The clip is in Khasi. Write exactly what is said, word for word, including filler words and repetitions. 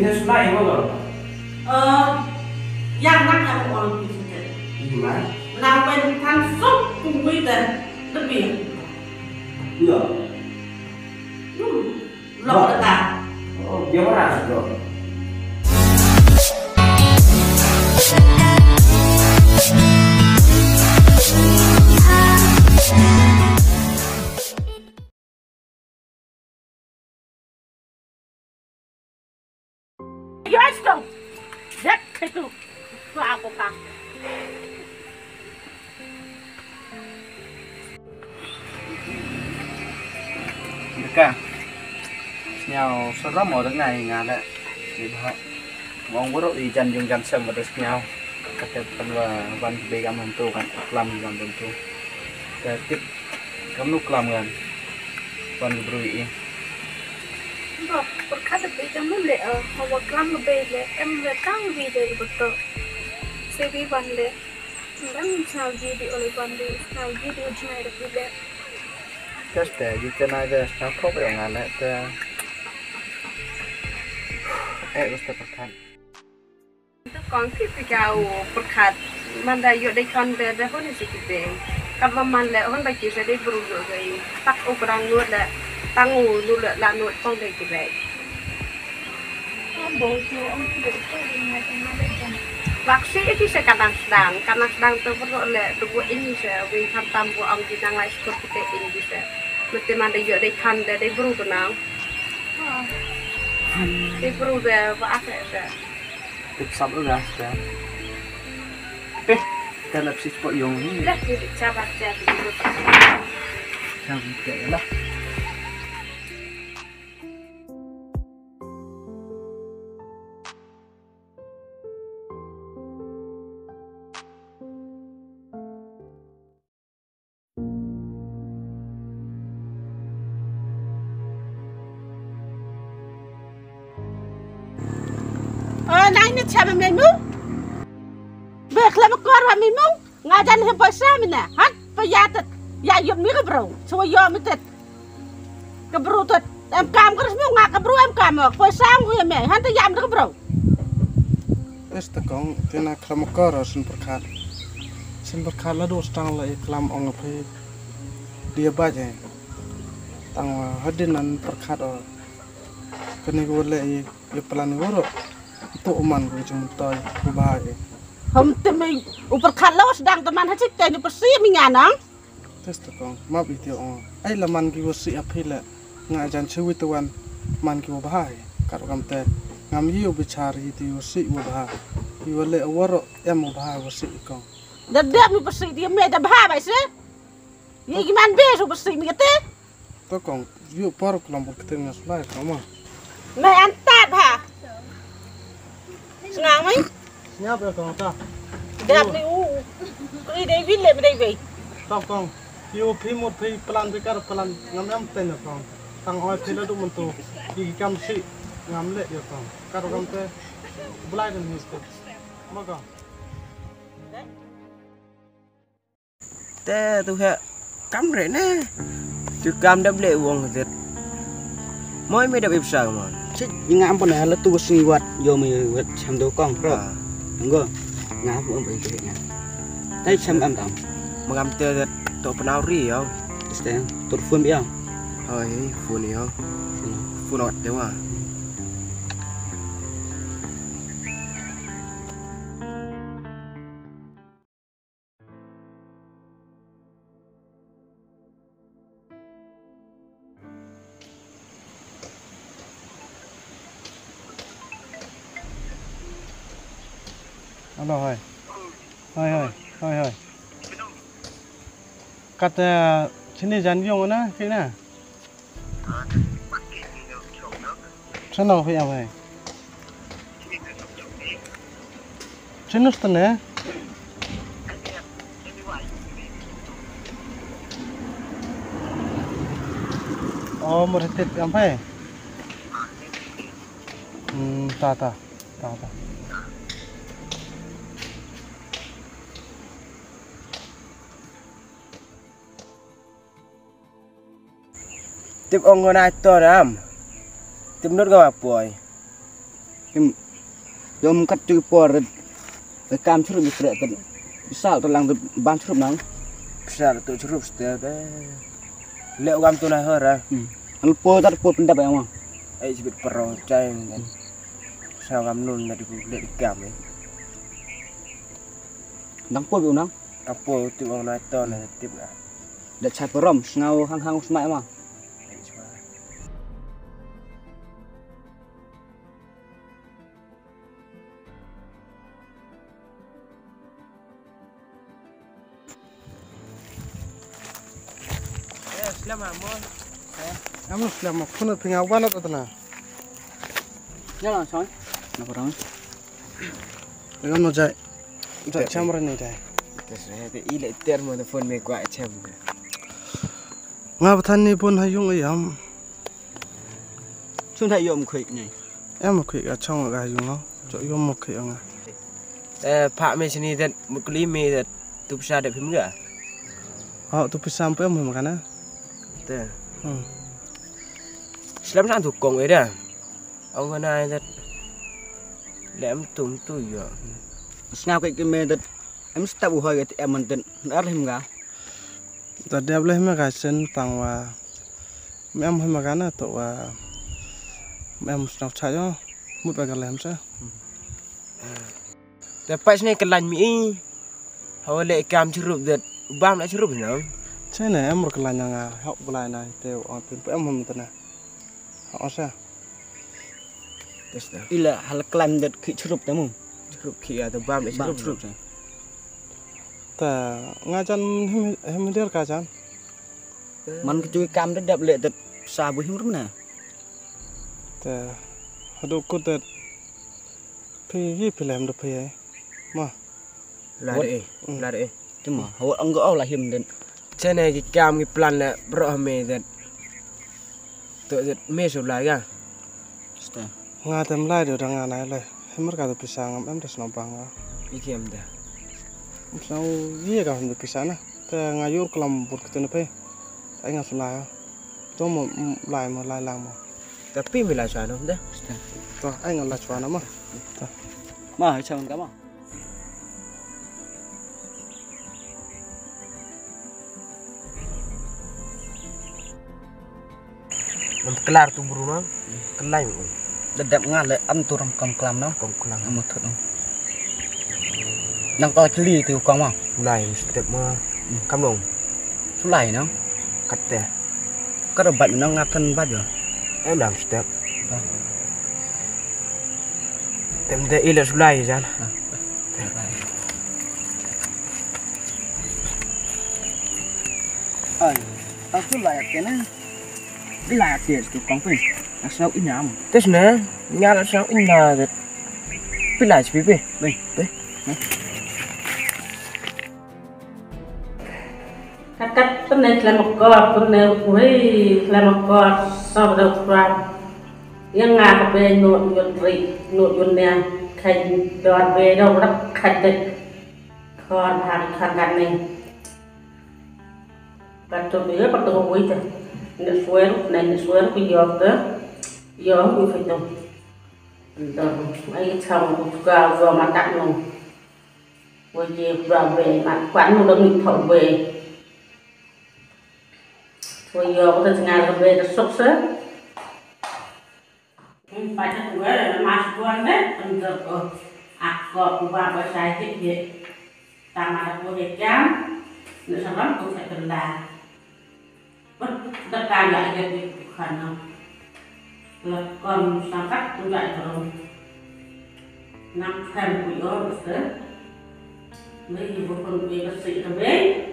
Ina sula ïa nga. Eh, ïa nga nga ong ong pi site. Ina. Na pen kan sok pungwi te tepi. Ina. Hmm. Lok ta. Oh, dia mana sudah? Yes, dong. Dek itu. Suara aku kah. Deka. Sniaw seram orang ngai ngale. Di bah. Wong buruk i jan jung jan sem pada sniaw. Kata kan wa wan bega mantu kan. Kelam wan tentu. Ka tip kam nu kelam kan. Wan bru i. Ba, perkat de bega mun le, eh, hawa kelam le bega em le kang bi de betul. Sebi wan le. Ngan sal ji di oleh wan di, sal ji di ujnai de bega. Just eh, ji tena de sniaw kop yang ngale te. Eh, basta perkat. Kong ki pi ka u perkat. Man da ïoh dei khon de de hun si ki dei. Kam man le hun ba ki se dei bru ïoh dei. Tak u krang nud le. Tang u nud le la nud kong dei ki dei. Bak si ki se kadang sedang, kadang sedang tu bru le tu bu ini se wi khantam bu ong ki nang lai sekur kita ini se. Mesti man da ïoh dei khon de dei bru kenang. Dei bru de ba ak se. Tip sap lu dah, dah. Eh, dah lap si spot yung ni. Dah, ni sabar, sabar. Sabar, sabar lah. Oh, nai ni chama memu. Be khlem kor wa memu. Nga jan he poisa mena. Hat pa ya tet. Ya yom mi ka bro. So yom mi tet. Ka bru tut em kam ka resmi nga ka bru em kam ka poisa ngu ya me han ta yam da ka bru. Esta kong tina klam kor sin perkat. Sin perkat la dos tang la i klam ong phi. Dia ba je. Tang hadin nan perkat o. Kani ko le i plan ko ro. Tu uman ko jum toy ko ba e. Hom te me u perkat la os dang teman ha chik te ni persi mi nganang. Tes te kong, map iti ong. Ai la man ki wasi aphi le. Nga jan chewi te wan man ki wa bha hi. Kat kam te ngam yi u bichar hi ti wasi wa bha. Hi wa le waro em wa bha wasi kong. Da dep mi pasi ti me da bha bai se. Yi ki man be su pasi mi te. To kong, yu por kulam por kete ngas lai kama. Me antat ha. Sngang mai. Sngap ya kong ta. Dap ni u. Kri dei vin le dei vei. Tong kong. Yu phi mut phi plan phi kar plan ngam em ten ya kong. Tang oi phi la du mentu. Di kam si ngam le ya kong. Kar kam te. Blai den his te. Ma kong. Te tu he kam re ne. Tu kam dap le wong zet. Moi me dap ipsa mo. Cik nga am pone la tu sngi wat yo me wat cham do kong bro. Ah. Ngo. Nga am pone ke na. Tai cham am tam. Mangam te zet to penau ri yo. Este tur phone yo. Hoi phone yo. Phone wat te wa. Alo, hoi. Hoi, hoi, hoi, hoi. Kat, eh, sini jan yong na, kina. Chano phi am hai. Chinus tane. Oh, murhitit am hai. Hmm, ta ta, ta ta. Tip ong ngona to ram. Tip nut ga poi. Him, ïoh kat tu por rit. Kam chirup di krek kat. Sal tu lang tu ban chirup nang. Sal tu chirup sete be. Leh kam tu na hora. Hmm. Al po tat po pendap ya ma. Ai sibit perong cai. Sal kam nun na di leh di kam eh. Dang po bi unang. Dang po tu ong na to na tip ga. Dak chai perom sngau hang hang sma ma. Eh, selamat, Mon. Eh, kamu selamat. Kuna pinga wana tu tana. Jalan, son. Nak orang. Dengan mau jai. Jai chamber ni jai. Terus, eh, te ile ter mo phone me kwa chamber. Nga pathan ni pun hayung ayam. Sun tha yom khuik ni. Em khuik ka chong ka hayung no. Chok yom mo khuik nga. Eh, pha me sini det mukli me det tu pisa det phim ga. Ha, tu pisa pe mo makana. Te. Hmm. Slam sang tu kong eda. Ong kana det. Lem tum tu yo. Snap khuik me det. Em stap u hoi te em man det. Ar him ga. Ta dep leh me ka sen tang wa. Mem hoi ma gana to wa. Mem snak cha yo. Mut ba ka lem sa. Te pais ne ka lain mi i. Hawa le kam chirup det. Bam la chirup na. Chene em ru ka lain nga hok bulai na te wa pin em hoi ma tana. Hok sa. Ila hal klam det ki chirup te mu. Chirup ki ya te bam le chirup. Ta nga jan him der ka jan. Man ki chui kam da dap le dat sa bu him rum na. Ta hadu kut dat phi yi phi lem da phi ai. Ma. La de, la de. Ti ma hawat ang go la him den. Chene ki kam ki plan le bro me dat. To dat me so la ga. Sta. Nga tem lai do dang anai lai. Himar ka tu pisa ngam em das no bang nga. Iki em da. Msnau ye ka hum pisa na. Te nga yor kelam bur ketu ne pe. Ai nga sulai. To mo lai mo lai lang mo. Tapi mi lai chwa no da. To ai nga lai chwa na ma. To. Ma ai chwa ka ma. Nam klar tu bru no. Kelai mo. Dadap nga le am tu ram kam klam no. Kam klam. Am thut no. Nang ko chli tu kong ma. Sulai step ma. Kam long. Sulai no. Kat te. Ka rabat no nga kan bat yo. Em lang step. Tem de ila sulai jan. Ai, aku layak kena. Layak dia tu kong pun. Asal inam. Terus na, nyala asal inam. Pilai sepi be. Be, be. Kakat pene klem akor pene wei klem akor sabda kram. Yang nga ka be not yot ri not yot ne kai dor be dor rak kai dek. Kor bhang khan kan ne. Patu be patu wei ta. Ne suer ne ne suer ku yok ta. Yok ku fitu. Ndam ai chang ku ka wa matak no. Wa je bra be ma kwan no dang ni thau be. Wa yo ko ta ngal be ta sok sa. Kum pa ta ku ga mas kuan de ndam ko. Ak ko ku ba ba sai hit ye. Ta ma ta ku he kam. Ne sa ram ku sa kala. Bad da ka ïa ïa dei ku khana. La kon sangkat ku ïa ka rom. Nang khan ku ïa bas te. Ngi ïa bu kon ku ïa ka si ka bei.